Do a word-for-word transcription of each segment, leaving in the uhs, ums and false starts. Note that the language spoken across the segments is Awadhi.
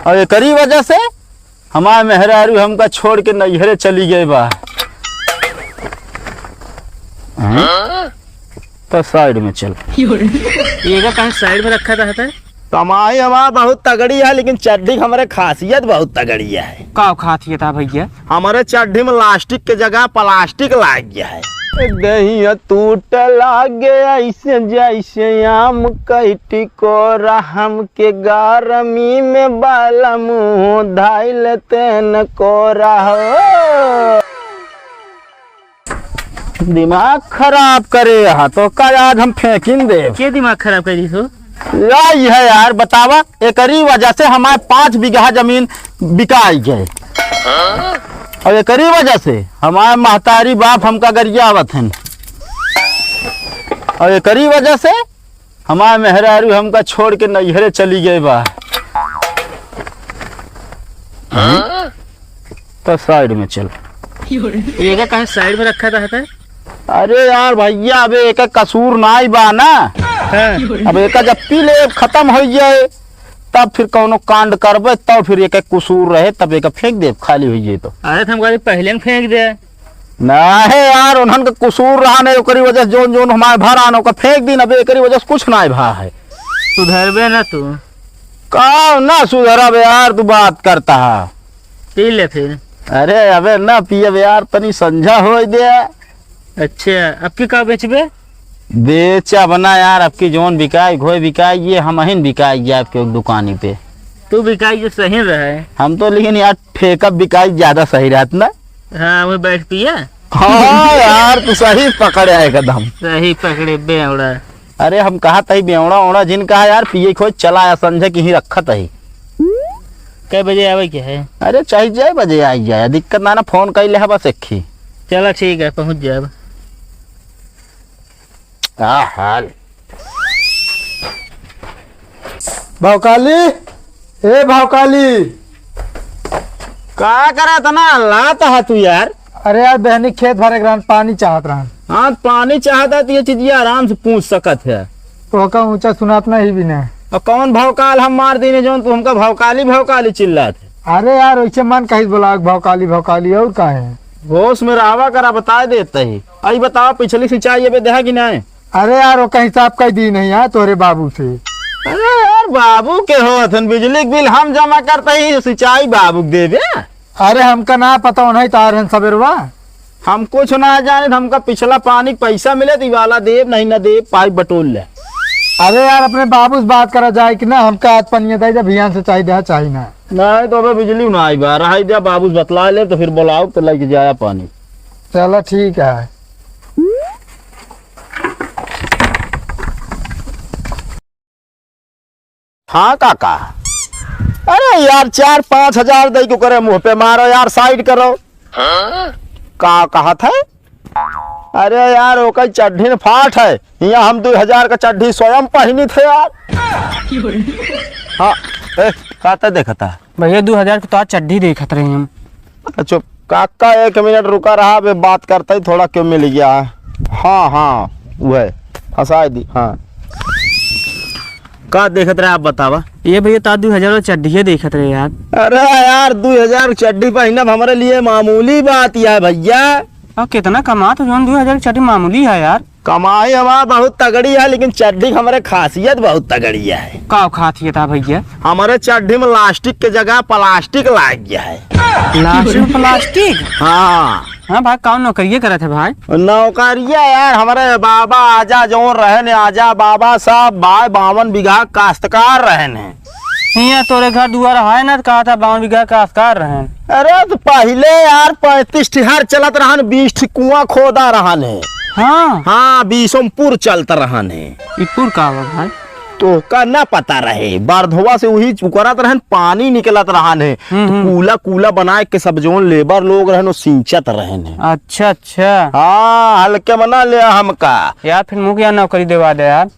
और एकरी वजह से हमार मेहरारू हमका छोड़ के नैहरे चली गए बा। हाँ? तो side में चल। एका कहीं side में रखा रहता है? कमाई हमार बहुत तगड़ी है, लेकिन चड्ढी के हमरे खासियत बहुत तगड़ी है। का खासियत है भैया? हमरे चड्ढी में elastic के जगह plastic लाग गया है। देहिया टूटे लागे ऐसे जैसे आम कई टिकोरा, हमके गरमी में बाला मुँह धाई लेते न कोरा हो। दिमाग खराब करे यहाँ तो का, आज हम फेंकिन दे। के दिमाग खराब करी हो? यही है यार, बतावा, एकरी वजह से हमार पाँच बीघा जमीन बिकाई गए। और एकरी वजह से हमार महतारी बाप हमका गरियावत हन। और एकरी वजह से हमार मेहरारू हमका छोड़ के नैहरे चली गए बा। हाँ? तो side में चल। एका कहीं side में रखा रहता है? अरे यार भैया, अबे एका कसूर नाई बा ना। हाँ। अब एका जब पी ले, खत्म हो जाए, तब फिर कौनो कांड करबे, तब फिर एका कसूर रहे, तब एका फेंक दे, खाली हो जाए तो। अरे, तो हम कहते पहले न फेंक दे। नाहीं यार, उन्हन के कसूर रहा नहीं, ओकरी वजह से जौन जौन हमारे भरा न, ओकर फेंक दीन, अबे एकरी वजह से कुछ नाई भा है। सुधरबे ना तू। का ना सुधरब यार, तू बात करता है। पी ले फिर। अरे अबे ना पियब यार, तनी संझा होई दे। अच्छा, अब की का बेचबे? बेचब ना यार, अब की जौन बिकाई, घोय बिकाई, ये हमहिन बिकाई जाए आपके दुकानी पे। तू बिकाई जो सही रहे। हम तो लेकिन यार ठेका बिकाई ज्यादा सही रहत ना। हाँ, वो बैठ पिया। हाँ यार, तू सही पकड़े है एकदम। सही पकड़े बेवड़ा। अरे हम कहा तही बेवड़ा ओड़ा जिन कहा यार, पिए खोज चला आया, संझे की ही रखत ही। कै बजे आवे के है? अरे चाहे जय बजे आई जाए, दिक्कत ना ना, फोन कर ले है बस एक ही। चला ठीक है, पहुँच जाए। का हाल? भौकाली, ए भौकाली। का करत ना लात हा तू यार? अरे यार, बहनी खेत भरे के रहन, पानी चाहत रहन। हाँ, पानी चाहत है तो ये चीजिया आराम से पूछ सकत है। तो का ऊंचा सुनात नहीं भी ना। और कौन भौकाल हम मार दीने जौन तू हमका भौकाली भौकाली चिल्लात है? अरे यार, वैसे मन कहीं बोला भौकाली भौकाली, और का है? होश में रहा करा, बता देते ही। आई बताओ, पिछली सिंचाई अबे देहा कि नहीं? अरे यार, वो कहीं साफ कह दी नहीं यार तोरे बाबू से। अरे यार, बाबू के होत हन, बिजली के बिल हम जमा करते ही सिंचाई बाबू के देबे। अरे हमका ना पता, उन्हीं तार हन सबेरवा। हम कुछ ना जाने, हमका पिछला पानी के पैसा मिले तो ई वाला देब, नहीं ना देब, पाइप बटोर ले। अरे यार, अपने बाबू से बात करा जाए कि ना, हमका आज पनिया दे दे, भियान से चाही दे, चाही ना। नहीं तो अबे बिजली ना आई बा, रहाई दे, बाबू से बतला ले तो फिर बुलाओ तो लेके जाया पानी। चला ठीक है। हाँ काका, अरे यार, चार पाँच हजार दे के ओकरे मुँह पे मारो यार, side करो। का कहत है? अरे यार, ओकर चड्ढी न फाट है, यहाँ हम दो हजार का चड्ढी स्वयं पहिनी थे यार। हाँ, ए, का ते देखता? भैया, दो हजार के तो आज चड्ढी देखत रहे हम। अच्छा, काका, एक मिनट रुका रहा, अबे बात करता ही, थोड़ा क्यों मिल गया। हाँ, हाँ, वो है, हंसाए दी, हाँ। का देखत रहे आप बतावा? ये भैया, तो आज दो हजार वाला चड्ढिया देखत रहे यार। अरे यार, दो हजार चड्ढी पहनब हमारे लिए मामूली बात है भैया। अब कितना कमात हो, जौन दो हजार की चड्ढी मामूली है यार। कमाई हमार बहुत तगड़ी है, लेकिन चड्ढी के हमरे खासियत बहुत तगड़ी है। का खासियत है भैया? हमरे चड्ढी में elastic के जगह plastic लाग गया है। Elastic में plastic? हाँ। हाँ भाई, कौन नौकरिया करत है भाई? नौकरिया यार, हमरे बाबा आजा जौन रहन, आजा बाबा साहब, भाई बावन बीघा काश्तकार रहन है। हियाँ तोरे घर दुआर है ना, तो कहा था बावन बीघा काश्तकार रहन। अरे तो पहिले यार पैंतीस ठी हर चलत रहन, बीस ठी कुआं खोदा रहन है। हाँ। हाँ, बीसम पुर चलत रहन है। ई पुर का बा भाई? तोहका ना पता रहे, बरधवा से वही चुकरत रहन, पानी निकलत रहन है। हम्म, तो हम्म। कूला, कूला बनाए के सब जौन labour लोग रहन, वो सींचत रहन है। अच्छा, अच्छा। हाँ, हल्के में ना ले हमका। यार, फिर मुखिया नौकरी देवा दे यार।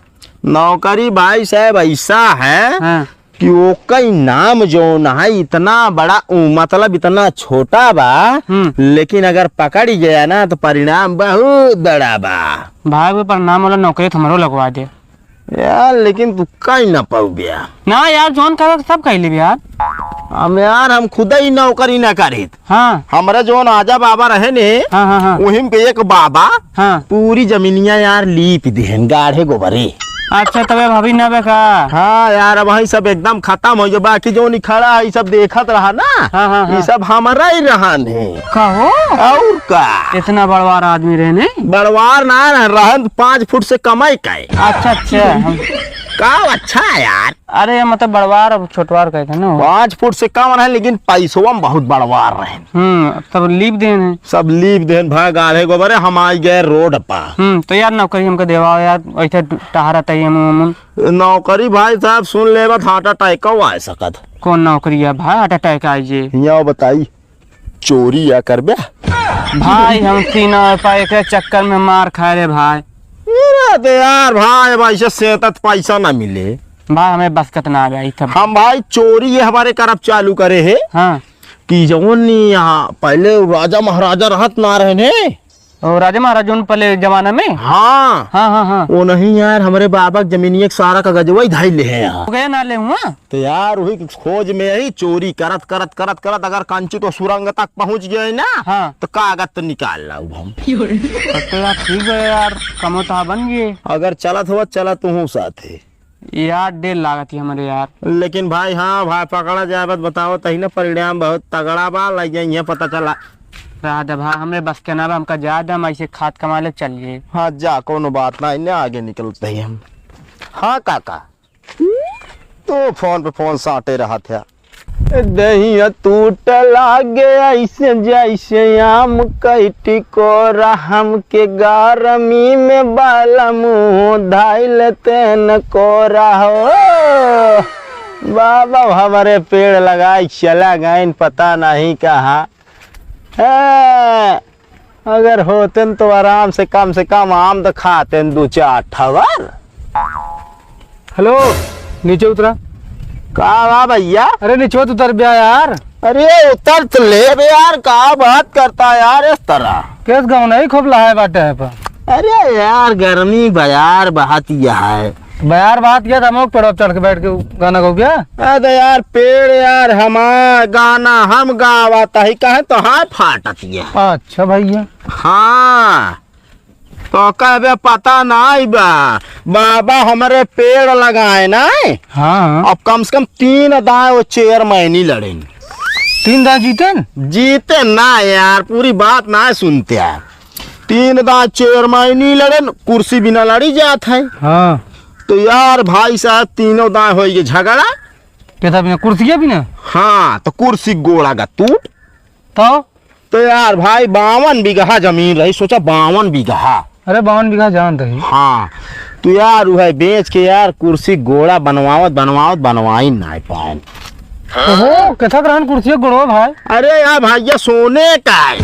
नौकरी भाई साहब ऐसा है हाँ। कि ओकई नाम जौन है, इतना बड़ा, उ, मतलब इतना छोटा बा, हम्म। लेकिन अगर पकड़ गया ना, तो परिणाम बहुत बड़ा बा। भाई, वो परिणाम वाला नौकरी तो हमरो लगवा दे। यार, लेकिन तू कहीं ना पाऊ गया। ना यार, जौन कहबे सब कह लेबे यार। हम यार, हम खुदइ नौकरी न करित। हाँ। हमरे जौन आजा बाबा रहे ने, हाँ, हाँ, हाँ। उहिम के एक बाबा हाँ। पूरी जमीनिया यार लीप दिहन, गाढ़े गोबरे। अच्छा, तबे भाभी ना बे का? हाँ यार, अब वही सब एकदम खतम होइ गए। बाकी जौन ई खड़ा है, ई सब देखत रहा ना, हाँ, हाँ, हाँ। ई सब हमरा ही रहन है। का हो? और का? इतना बड़वार आदमी रहे ने? बड़वार ना रह-, रहन पाँच फुट से कमई का है। अच्छा, अच्छा, हम का अच्छा है यार। अरे, मतलब बड़वार, अब छोटवार कहते हैं ना। पाँच फुट से कम रहे, लेकिन पैसवा में बहुत बड़वार रहे। हम्म, तब लीप देन है। सब लीप देन भाई, गाढ़े गोबरे, हम आ गए रोड पर। हम्म, तो यार नौकरी हमको देवाओ यार, ऐसे टहरत है हम, हम। नौकरी भाई साहब सुन लेबा त heart attack आ सकत। कौन नौकरी है भाई, heart attack आई जे? हियाँ बताई। चोरी या करबे? भाई, हम तीन रुपया के चक्कर में मार खाए रे भाई। अरे तो यार भाई, अब ऐसे सेंतत पैसा ना मिले। भाई, हमें बस कतना आ जाई तब। हम भाई चोरी ये हमारे करब चालू करे है हाँ। कि जौन नहीं यहाँ पहले राजा महाराजा रहत ना रहे ने। ओ, राजा महाराज जौन पहले जमाना में? हाँ। हाँ, हाँ, हाँ। वो नहीं यार, हमरे बाबा के जमीनिया के सारा कागजवा ही धाई ले है यहाँ। हो गया ना ले हुआ? तो यार, वही खोज में ही चोरी करत, करत, करत, करत अगर कंची तो सुरंग तक पहुँच गए ना, हाँ। तो कागज तो निकाल लाऊ हम। तब तो यार ठीक है यार, कमो तो बन गए। अगर चलत हो, चला तू हूँ साथे। यार, डेर लागत ही हमरे यार। लेकिन भाई, हाँ भाई, पकड़ा जाए, बस बताओ तही ना, परिणाम बहुत तगड़ा बा, लग जाए, यहाँ पता चला। रहा दे भाई, हमरे बस के ना बा, हमका जाए दे, हम ऐसे खात कमा ले चल गए। हाँ, जा, कोनो बात ना, इन्हें आगे निकलते ही हम। हाँ काका, तू फोन पे फोन साटे रहत है। दहिया टूट लागे ऐसे जैसे आम कई टिकोरा, हमके गरमी में बालमू धाइल तेन कोरा हो। बाबा हमरे पेड़ लगाए चला गए पता नहीं कहाँ। ए, अगर होतेन तो आराम से, कम से कम आम तो खातेन दो चार ठवर। हेलो, नीचे उतरा। का बा भैया? अरे नीचे तो उतर बे यार। अरे उतर तो ले बे यार, का बात करता यार इस तरह? केस गाँव नहीं खूब लहाए बाटे है पर। अरे यार गर्मी बयार बहात यह है। बयार बहात गया था, हम लोग पेड़वा पे चढ़ के बैठ के गाना गाओ क्या? अरे यार पेड़ यार हमार गाना हम गावत ही, कहे तो हाय फाटत ये। अच्छा भैया। हाँ, तो कहबे पता नाई बा, बाबा हमरे पेड़ लगाए ना। हाँ। अब कम से कम तीन दाएं वो चेयरमैनी लड़ेन। तीन दाएं जीतेन? जीते ना यार, पूरी बात ना सुनते यार। तीन दाएं चेयरमैनी लड़ेन, कुर्सी बिना लड़ी जात है। हाँ। तो यार भाई साहब तीनों दाएं होई गए झगड़ा। कैसा बिना? कुर्सिया बिना? हाँ, तो कुर्सी गोड़ा का टूट। तो? तो यार भाई, बावन बीघा जमीन रही, सोचा, बावन बीघा। अरे, बावन बीघा जान रही। हाँ, तो यार, वह बेच के यार, कुर्सी गोड़ा बनवावत, बनवावत, बनवाई नाई पाए। ओहो, कैसा रहन कुर्सी गोड़ो भाई? अरे यार, भैया, सोने का है।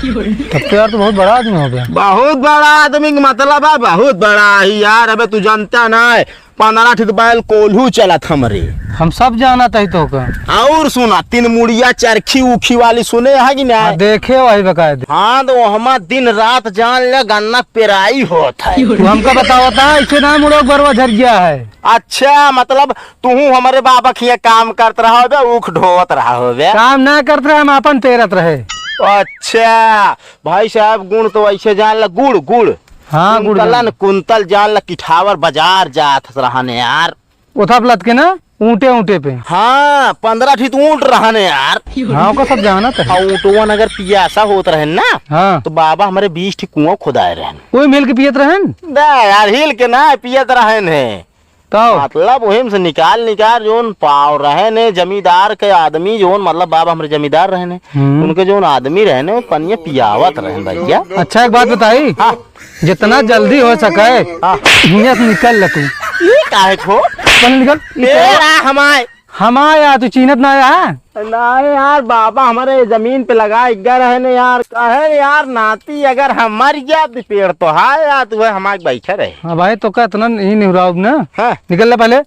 तब तो यार, तू बहुत बड़ा आदमी हो गया। बहुत बड़ा आदमी का मतलब है, बहुत बड़ा ही यार। अबे, तू जानता ना है, पन्द्रह ठे बैल कोल्हू चलत हमरे। हम सब जानत हई तोका। और सुना, तीन मुड़िया चरखी उखी वाली सुने है कि नहीं? हाँ, देखे वही बकायदे। हाँ, तो हमा दिन रात जान ले गन्ना पेराई होत है। तू हमका बतावता, ऐसे ना मुड़ो बरवा झर गया है। अच्छा, मतलब तू हमरे बाबा खिया काम करत रहा होबे, ऊख ढोवत रहा होबे? काम ना करत रहे, हम अपन पेरत रहे। अच्छा, भाई साहब, गुण तो ऐसे जान ला, गुड़, गुड़। हाँ, गुड़ कुंतलन, जान। कुंतल जान ला, किठावर बाजार जात रहन यार। ओथा पे लद के ना, ऊँटे, ऊँटे पे। हाँ, पन्द्रह ठित ऊँट रहन यार। हाँ, ओका सब जानत है। और ऊँटवन अगर पियासा होत रहन ना, हाँ। तो बाबा हमरे बीस ठित कुआं खुदाए रहन। कोई मिल के पियत रहन? ना यार, हिल के ना पियत रहन है। तो? मतलब, ओहिम से निकाल, निकाल, जोन पाव रहे ने, जमींदार के आदमी, जोन, मतलब, बाबा हमरे जमींदार रहे ने, हम्म। उनके जोन आदमी रहे ने, वो पनिया पियावत रहे ने, भैया। अच्छा, एक बात बताई? हाँ। जितना जल्दी हो सके, हाँ। हियां से निकल ले तू। ये काहे को? पहले निकल। ए, आ, हमाय। हमाय, आ, तू चीनत ना आया? नहीं यार, बाबा हमारे जमीन पे लगाए गए रहे ने यार। कहे यार, नाती अगर हम मर गया तो पेड़ तो है यार, तू है हमारे बैठे रहे। हाँ भाई, तो का इतना नहीं निहुराउब ना? हाँ। निकल ले पहले।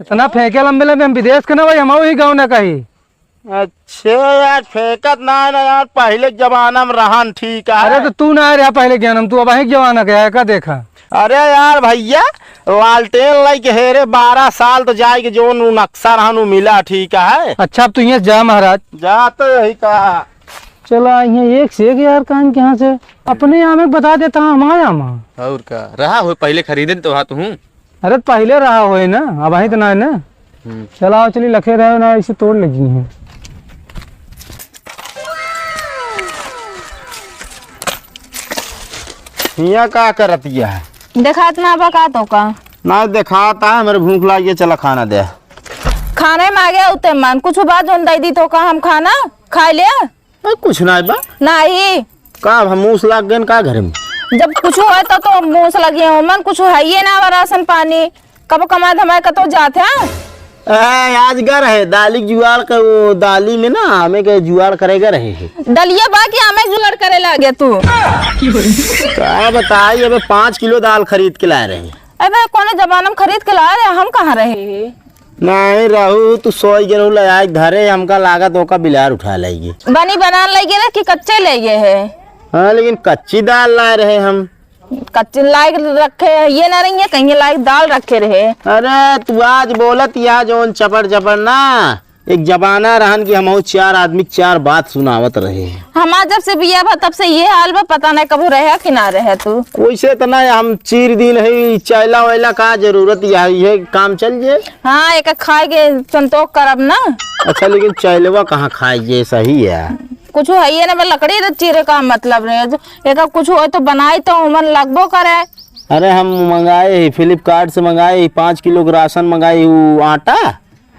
इतना फेंके लंबे लंबे, हम विदेश के ना भाई, हम ही गाँव ना कही। अच्छा यार, फेंकत ना है ना यार, पहिले के जमाना में रहन ठीक है। अरे तो तू ना रहा पहिले के जमाना में, तू अबहीं के जमाना के है, का देखा? अरे यार भइया, लालटेन लइके हेरे बारह साल तो जाइके जौन उ नक्शा रहन उ मिला, ठीक है। अच्छा, अब तू यहाँ जा महाराज। जा तो यही कहा। चला, यहाँ एक से एक यार काम के यहाँ से। अपने यहाँ में बता देता हूँ, हमारे यहाँ में। और का? रहा हो पहिले खरीदे तो हाथ हूँ। अरे पहिले रहा होए ना, अबहीं तो ना है ना। हम्म। चला आओ, चली लखे रहे ना, इसे तोड़ लगी है। हियाँ का करत यह? देखात ना बा का तो का? ना देखात है, हमरे भूख लाग गया, चला खाना दे। खाने में आ गया उते मन, कुछ बात जौन दे दी तो का हम खाना खाए ले? अरे कुछ ना बा। नहीं। का अब हम मूस लाग गए का घर में? जब कुछ होए तो, तो मूस लगे हो मन, कुछ है ये ना बा राशन पानी। कब कमा धमाए कतो जात है? ए, आज गर है, दाली के जुगाड़ कर, वो दाली में ना, हमें के जुगाड़ करेगा रहे है। दलिया बा कि हमें जुगाड़ करे लागे तू? का बताई, अबे पाँच किलो दाल खरीद के लाए रहे। अबे कोनो जमाना में खरीद के लाए रहे, हम कहाँ रहे? नहीं रहू, तू सोई गेलू ले आए घरे, हमका लागत ओका बिलार उठा लेगी। बनी बनान ले गेले कि कच्चे ले गए है? हाँ, लेकिन कच्ची दाल लाए रहे हम। कच्ची लाए के रखे है, ये ना रही है, कहीं लाए दाल रखे रहे। अरे, तू आज बोलत या जौन चपड़ चपड़ ना, एक जमाना रहन कि हमहू चार आदमी के चार बात सुनावत रहे। हमार जब से बिया बा, तब से ये हाल बा, पता नहीं कबू रहे कि ना रहे तू। वैसे तो ना, हम चीर दिन है, चैला वैला का जरूरत या, ये काम चल जे। हाँ, एक खाए के संतोष करब ना। अच्छा, लेकिन चैलवा कहाँ खाए जे, सही है। कुछ है ये ना, बस लकड़ी रे चीरे का मतलब रहे, जो एक कुछ हो तो बनाई तो उमन लगबो करे। अरे, हम मंगाए ही, Flipkart से मंगाए ही, पाँच किलो के राशन मंगाए ही, उ आटा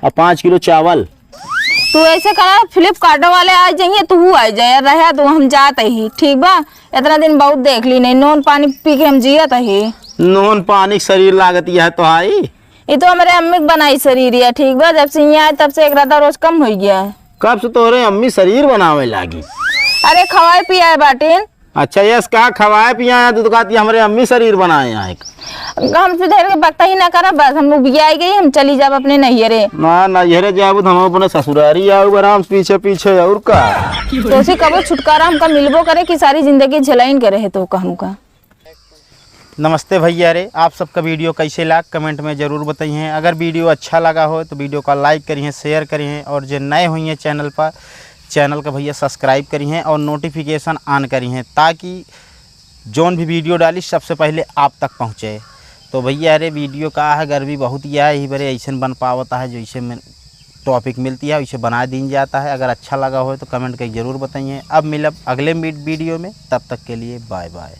और पाँच किलो चावल। तू ऐसे करा, Flipkart वाले आ जाइए, तू आ जाए, रहे तो हम जात ही, ठीक बा? इतना दिन बहुत देख ली नहीं, नून पानी पी के हम जियत ही। नून पानी के शरीर लागत यह तो आई। ये तो हमारे अम्मी के बनाई शरीर है, ठीक बा? जब से यहाँ आए तब से एक रात रोज कम हो गया है। कब से तोहरे अम्मी शरीर बनावे लागी? अरे खवाए पियाए बाटिन। अच्छा, यस, कहा खवाए पियाए, तू तो कहती हमरे अम्मी शरीर बनाए आए। हम सुधर के बकता ही ना करा, बस हम उबियाई गई, हम चली जाब अपने नैहरे। ना, नैहरे जाबू तो हम अपने ससुरारी आऊ आराम से पीछे पीछे, और का? तो उसी कबो छुटकारा हमका मिलबो करे कि सारी जिंदगी झेलाइन के रहे तो का हमका। नमस्ते भैया रे, आप सबका वीडियो कैसे लाग कमेंट में ज़रूर बताइए। अगर वीडियो अच्छा लगा हो तो वीडियो का लाइक करिए, शेयर करिए और जो नए हुई हैं चैनल पर, चैनल का भैया सब्सक्राइब करिए और नोटिफिकेशन ऑन करिए, ताकि जौन भी वीडियो डाली सबसे पहले आप तक पहुँचे। तो भैया रे, वीडियो का है, गर्मी बहुत ही है, यही बरे ऐसन बन पावता है, जैसे में टॉपिक मिलती है वैसे बना दीन जाता है। अगर अच्छा लगा हो तो कमेंट करके ज़रूर बताइए। अब मिलब अगले वीडियो में, तब तक के लिए बाय बाय।